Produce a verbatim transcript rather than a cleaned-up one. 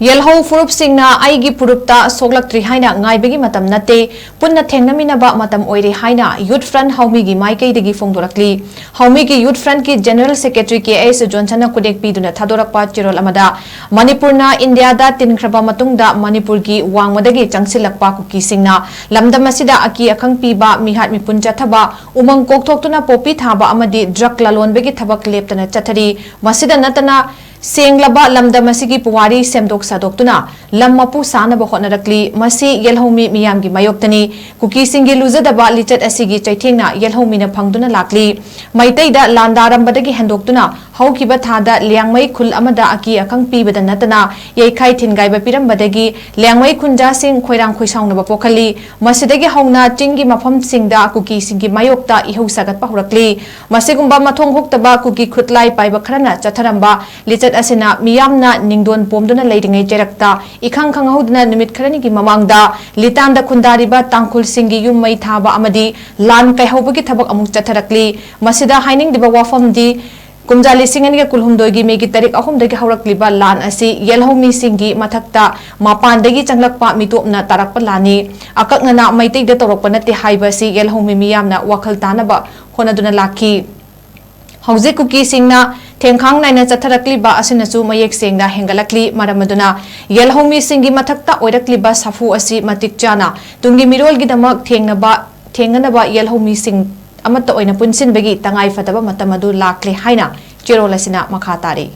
ꯌꯦꯜꯍꯧ ꯐꯨꯔꯨꯞꯁꯤꯡꯅ ꯑꯩꯒꯤ ꯐꯨꯔꯨꯞꯇ ꯁꯣꯛꯂꯛꯇ꯭ꯔꯤ ꯍꯥꯏꯅ ꯉꯥꯏꯕꯒꯤ ꯃꯇꯝ ꯅꯠꯇꯦ, ꯄꯨꯟꯅ ꯊꯦꯡꯅꯃꯤꯟꯅꯕ ꯃꯇꯝ ꯑꯣꯏꯔꯦ ꯍꯥꯏꯅ ꯌꯨꯠ ꯐ꯭ꯔꯟꯠ ꯍꯧꯃꯤꯒꯤ ꯃꯥꯏꯀꯩꯗꯒꯤ ꯐꯣꯡꯗꯣꯔꯛꯂꯤ꯫ ꯍꯧꯃꯤꯒꯤ ꯌꯨꯠ ꯐ꯭ꯔꯟꯠꯀꯤ ꯖꯦꯅꯔꯦꯜ ꯁꯦꯀ꯭ꯔꯦꯇꯔꯤ ꯀꯦ ꯑꯩꯆ ꯖꯣꯟꯁꯟꯅ ꯈꯨꯗꯦꯛ ꯄꯤꯗꯨꯅ ꯊꯥꯗꯣꯔꯛꯄ ꯆꯦꯔꯣꯜ ꯑꯃꯗ, ꯃꯅꯤꯄꯨꯔꯅ ꯏꯟꯗꯤꯌꯥꯗ ꯇꯤꯟꯈ꯭ꯔꯕ ꯃꯇꯨꯡꯗ ꯃꯅꯤꯄꯨꯔꯒꯤ ꯋꯥꯡꯃꯗꯒꯤ ꯆꯪꯁꯤꯜꯂꯛꯄ ꯀꯨꯀꯤꯁꯤꯡꯅ ꯂꯝꯗꯝ ꯑꯁꯤꯗ ꯑꯀꯤ ꯑꯈꯪ ꯄꯤꯕ, ꯃꯤꯍꯥꯠ ꯃꯤꯄꯨꯟ ꯆꯠꯊꯕ, ꯎꯃꯪ ꯀꯣꯛꯊꯣꯛꯇꯨꯅ ꯄꯣꯄꯤ ꯊꯥꯕ ꯑꯃꯗꯤ ꯗ꯭ꯔꯒ ꯂꯂꯣꯟꯕꯒꯤ ꯊꯕꯛ ꯂꯦꯞꯇꯅ ꯆꯠꯊꯔꯤ꯫ ꯃꯁꯤꯗ ꯅꯠꯇꯅ ꯁꯦꯡꯂꯕ ꯂꯝꯗꯝ ꯑꯁꯤꯒꯤ ꯄꯨꯋꯥꯔꯤ ꯁꯦꯝꯗꯣꯛ ꯁꯥꯗꯣꯛꯇꯨꯅ ꯂꯝ ꯃꯄꯨ ꯁꯥꯅꯕ ꯍꯣꯠꯅꯔꯛꯂꯤ꯫ ꯃꯁꯤ ꯌꯦꯜꯍꯧꯃꯤ ꯃꯤꯌꯥꯝꯒꯤ ꯃꯥꯌꯣꯛꯇꯅꯤ꯫ ꯀꯨꯀꯤꯁꯤꯡꯒꯤ ꯂꯨꯖꯗꯕ ꯂꯤꯆꯠ ꯑꯁꯤꯒꯤ ꯆꯩꯊꯦꯡꯅ ꯌꯦꯜꯍꯧꯃꯤꯅ ꯐꯪꯗꯨꯅ ꯂꯥꯛꯂꯤ꯫ ꯃꯩꯇꯩꯗ ꯂꯥꯟꯗꯥꯔꯝꯕꯗꯒꯤ ꯍꯦꯟꯗꯣꯛꯇꯨꯅ ꯍꯧꯈꯤꯕ ꯊꯥꯗ ꯂꯤꯌꯥꯡꯃꯩ ꯈꯨꯜ ꯑꯃꯗ ꯑꯀꯤ ꯑꯈꯪ ꯄꯤꯕꯗ ꯅꯠꯇꯅ ꯌꯩꯈꯥꯏ ꯊꯤꯟꯒꯥꯏꯕ ꯄꯤꯔꯝꯕꯗꯒꯤ ꯂꯤꯌꯥꯡꯃꯩ ꯈꯨꯟꯖꯥꯁꯤꯡ ꯈꯣꯏꯔꯥꯡ ꯈꯣꯏꯁꯥꯎꯅꯕ ꯄꯣꯛꯍꯜꯂꯤ꯫ ꯃꯁꯤꯗꯒꯤ ꯍꯧꯅ ꯆꯤꯡꯒꯤ ꯃꯐꯝꯁꯤꯡꯗ ꯀꯨꯀꯤꯁꯤꯡꯒꯤ ꯃꯥꯌꯣꯛꯇ ꯏꯍꯧ ꯁꯥꯒꯠꯄ ꯍꯧꯔꯛꯂꯤ꯫ ꯃꯁꯤꯒꯨꯝꯕ ꯃꯊꯣꯡ ꯍꯨꯛꯇꯕ ꯀꯨꯀꯤ ꯈꯨꯠꯂꯥꯏ ꯄꯥꯏꯕ ꯈꯔꯅ ꯆꯠꯊꯔꯝꯕ ꯂꯤꯆꯠ ꯑꯁꯤꯅ ꯃꯤꯌꯥꯝꯅ ꯅꯤꯡꯗꯣꯟ ꯄꯣꯝꯗꯨꯅ ꯂꯩꯔꯤꯉꯩ ꯆꯩꯔꯛꯇ ꯏꯈꯪ ꯈꯪꯍꯧꯗꯅ ꯅꯨꯃꯤꯠ ꯈꯔꯅꯤꯒꯤ ꯃꯃꯥꯡꯗ ꯂꯤꯇꯥꯟꯗ ꯈꯨꯟꯗꯥꯔꯤꯕ ꯇꯥꯡꯈꯨꯜꯁꯤꯡꯒꯤ ꯌꯨꯝ ꯃꯩ ꯊꯥꯕ ꯑꯃꯗꯤ ꯂꯥꯟ ꯀꯥꯏꯍꯧꯕꯒꯤ ꯊꯕꯛ ꯑꯃꯨꯛ ꯆꯠꯊꯔꯛꯂꯤ꯫ ꯃꯁꯤꯗ ꯍꯥꯏꯅꯤꯡꯂꯤꯕ ꯋꯥꯐꯝꯗꯤ, ꯀꯨꯝꯖꯥ ꯂꯤꯁꯤꯡ ꯑꯅꯤꯒ ꯀꯨꯟꯍꯨꯝꯗꯣꯏꯒꯤ ꯃꯦꯒꯤ ꯇꯥꯔꯤꯛ ꯑꯍꯨꯝꯗꯒꯤ ꯍꯧꯔꯛꯂꯤꯕ ꯂꯥꯟ ꯑꯁꯤ ꯌꯦꯜꯍꯧ ꯃꯤꯁꯤꯡꯒꯤ ꯃꯊꯛꯇ ꯃꯄꯥꯟꯗꯒꯤ ꯆꯪꯂꯛꯄ ꯃꯤꯇꯣꯞꯅ ꯇꯥꯔꯛꯄ ꯂꯥꯟꯅꯤ꯫ ꯑꯀꯛꯅꯅ ꯃꯩꯇꯩꯗ ꯇꯧꯔꯛꯄ ꯅꯠꯇꯦ ꯍꯥꯏꯕ ꯑꯁꯤ ꯌꯦꯜꯍꯧꯃꯤ ꯃꯤꯌꯥꯝꯅ ꯋꯥꯈꯜ ꯇꯥꯅꯕ ꯍꯣꯠꯅꯗꯨꯅ ꯂꯥꯛꯈꯤ꯫ ꯍꯧꯖꯤꯛ ꯀꯨꯀꯤꯁꯤꯡꯅ ꯊꯦꯡꯈꯥꯡ ꯅꯥꯏꯅ ꯆꯠꯊꯔꯛꯂꯤꯕ ꯑꯁꯤꯅꯁꯨ ꯃꯌꯦꯛ ꯁꯦꯡꯅ ꯍꯦꯟꯒꯠꯂꯛꯂꯤ꯫ ꯃꯔꯝ ꯑꯗꯨꯅ ꯌꯦꯜꯍꯧꯃꯤꯁꯤꯡꯒꯤ ꯃꯊꯛꯇ ꯑꯣꯏꯔꯛꯂꯤꯕ ꯁꯥꯐꯨ ꯑꯁꯤ ꯃꯇꯤꯛ ꯆꯥꯅ ꯇꯨꯡꯒꯤ ꯃꯤꯔꯣꯜꯒꯤꯗꯃꯛ ꯊꯦꯡꯅꯕ, ꯊꯦꯡꯅꯅꯕ ꯌꯦꯜꯍꯧꯃꯤꯁꯤꯡ ꯑꯃꯠꯇ ꯑꯣꯏꯅ ꯄꯨꯟꯁꯤꯟꯕꯒꯤ ꯇꯉꯥꯏ ꯐꯗꯕ ꯃꯇꯝ ꯑꯗꯨ ꯂꯥꯛꯂꯦ ꯍꯥꯏꯅ ꯆꯦꯔꯣꯜ ꯑꯁꯤꯅ ꯃꯈꯥ ꯇꯥꯔꯤ꯫